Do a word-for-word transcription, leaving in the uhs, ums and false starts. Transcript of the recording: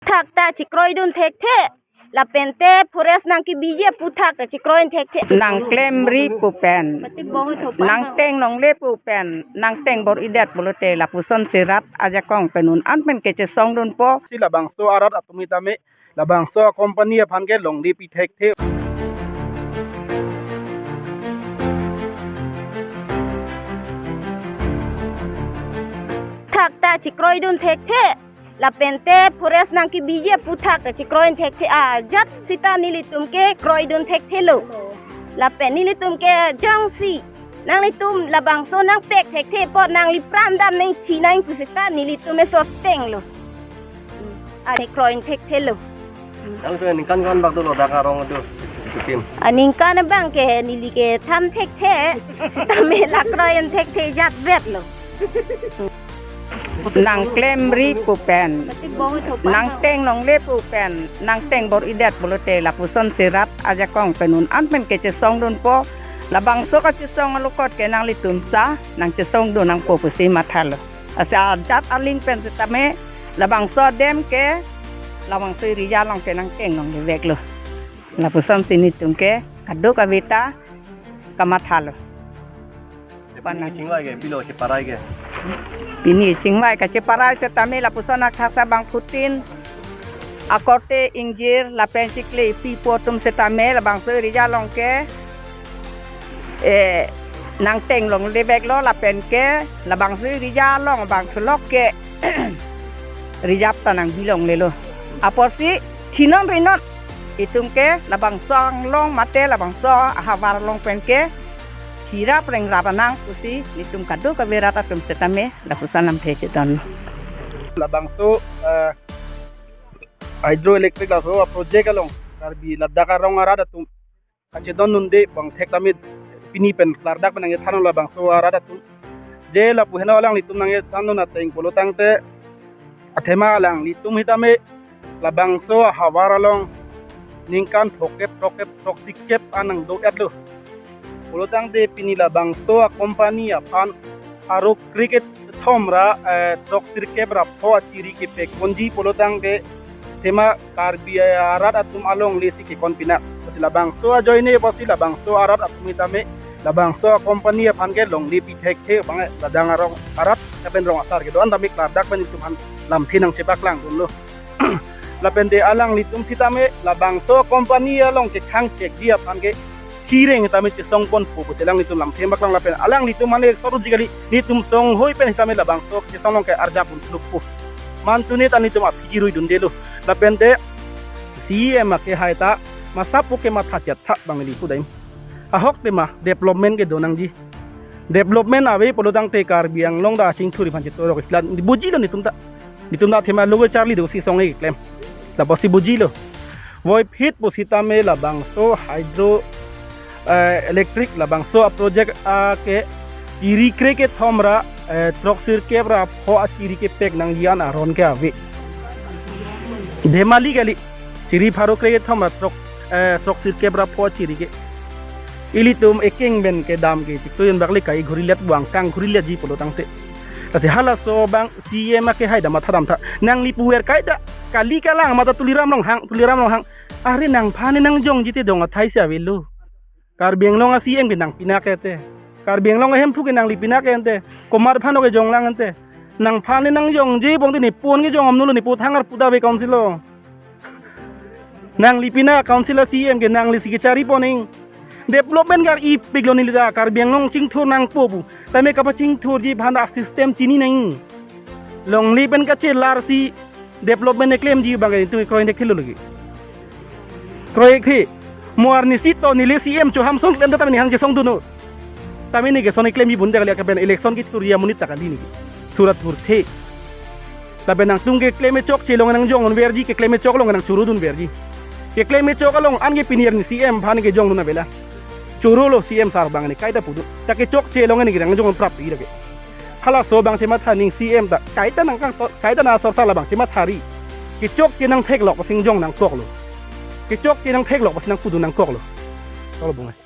aphuthak ta chekroidun thekthe. Lapente forest nangkebiji aphuthak ta chekroidun thekthe. Nangklemri pu pen, nangteng longle pu pen, nangteng bor-idet pulote lapuson si rat ajakong pen un-an pen kechesongdunpo. Si labangso arat atum sitame labangso company aphan ke longle pi thekthe. Aphuthak ta chekroidun thekthe. Lapente forest nangkebiji aphuthak ta chekroidun thekthe, ajat sita nelitum ke kroidun thekthelo. Lapen nelitum ke jongsi nanglitum labangso nangpek thekthe apot nangli pran dam nangthi nang pusita nelitum eso tenglo. Hmm. Ani kroidun thekthelo. Nang tu ningkan kan bak dolo dak arong tu. Tukim. Aningkan abang ke neli ke tham thekthe. Sitame la kroidun thekthe jat vet lo. Nangklemri pu pen, nangteng longle pu pen, nangteng bor-idet pulote lapuson si rat ajakong pen un-an pen kechesongdunpo. Labangso kachesong alokot ke nanglitum sa nangchesongdun nangpo pusi mathalo. Lasi ajat aling pen sitame labangso adem ke labangso area along ke nangteng longle veklo. Lapuson si nelitum ke kadokave ta kamathalo. Pini chingvai ke, pilo cheparai ke. Pini chingvai kacheparai setame lapuson akhasa bangphutin akorte ingjir lapen chikle pipo atum setame labangso area along ke, eh, nangteng longle veklo lapen ke labangso area along bangso lok ke reserve ta nangbi longlelo. Apotsi thinon rinon itum ke labangso anglong mate labangso ahavar along pen ke hirap rengrap anang pusi nelitum kadokave rat atum setame lapuson lamthe chedon. Labangso, eh, hydroelectric laso project along Karbi ladak arong arat atum kachedondunde bang thek tame pini pen klardak pen nangthanlo labangso arat atum. Je lapu heno alanglitum nangthandun ateng pulo tangte athema alanglitum sitame labangso ahavar along ningkan throkkep throkkep throksi kep an nangdo-etlo. Pulo tangte pini labangso acompany aphan pharo krekethom ra, eh, throksirkep ra pho achiri kepekponji pulo tangte athema Karbi arat atum alongle si kekon pinak. Lasi labangso ajoine pusi labangso arat atum sitame labangso acompany aphan ke longle pi thekthe bang ladak arong arat lapen rong asar kedo-an tame klardak pen itum aphan lamthe nangchepaklangdunlo. Lapente alanglitum sitame labangso company along kekhang chekji aphan ke hireng tame chesongponpo pu alanglitum lamthe paklang lapen alanglitum mane soruji kali, nelitum songhoi pen sitame labangso chesong along ke arjap un lukpo. Mantu ne ta nelitum aphi kiruidundelo. Lapente C E M akehai ta masapo ke matha chetha bang neli pudai. Ahok tema development kedo nangji. Development ave pulo tangte Karbi Anglong ta chingthur aphan chetorok isla bujilo nelitum ta. Nelitum ta athema logo charli do si song keklem. Lapusi bujilo. Voiphit pusitame labangso hydro, eh, electric labangso a project ake chiri krekethom ra, eh, throksirkep ra pho achiri kepek nangji an aron ke ave. Dhemali kali. Chiri pharo krekethom ra throk, eh, throksirkep ra pho achiri ke. Ilitum ekeng pen kedam ke chiktoyon bak le kai ghurilet buang kang ghuriletji pulo tangte. Lasi halaso bang C E M akehai ta matha damtha. Nangli puver kaita kali kalang mata Tuliram Ronghang, Tuliram Ronghang. Are nangphan ne nangjongji te dong athai si avelo. Karbi Anglong a C E M ke nang pinak ete. Karbi Anglong a Hemphu ke nangli pinak ente. Komat aphan ke jonglang ente. Nangphan ne nangjongji bong te nepon ke jong amnulo nepo thangar puta ave council lo. Nangli pinak council a C E M ke nangli si kechari poning. Development kar-ipiklo neli ta Karbi Anglong chingthur nangpo pu. Tame kapachingthurji aphan a system chini nang. Longle pen kachelar si development keklemji bang ke itum kroi thekthelo lagi. Kroi the. Mo arnisi to neli C E M choham song klem ta tame nihang chesongdunlo. Tame ne keson keklemji bun ta kali kapen election kethur amonit ta kali ne. Thura thurthe. Lapen nangtum keklem chokche along nangjong unverji, keklem chok along nangchorudunverji. Keklem chok along an ke pini arni C E M aphan kejongdun avela. Chorolo C E M sar bang ne kaita pudu. Ta kechokche along ne nangjong prap ira ke. Halaso bang chematha ning C E M ta kaita nangkang to, kaita na sorsa labang chemathari. Kechokche nangtheklok pusi jong nangkoklo. Kechokche nangtheklok pusi nangpudun nangkoklo. Tolo bungai.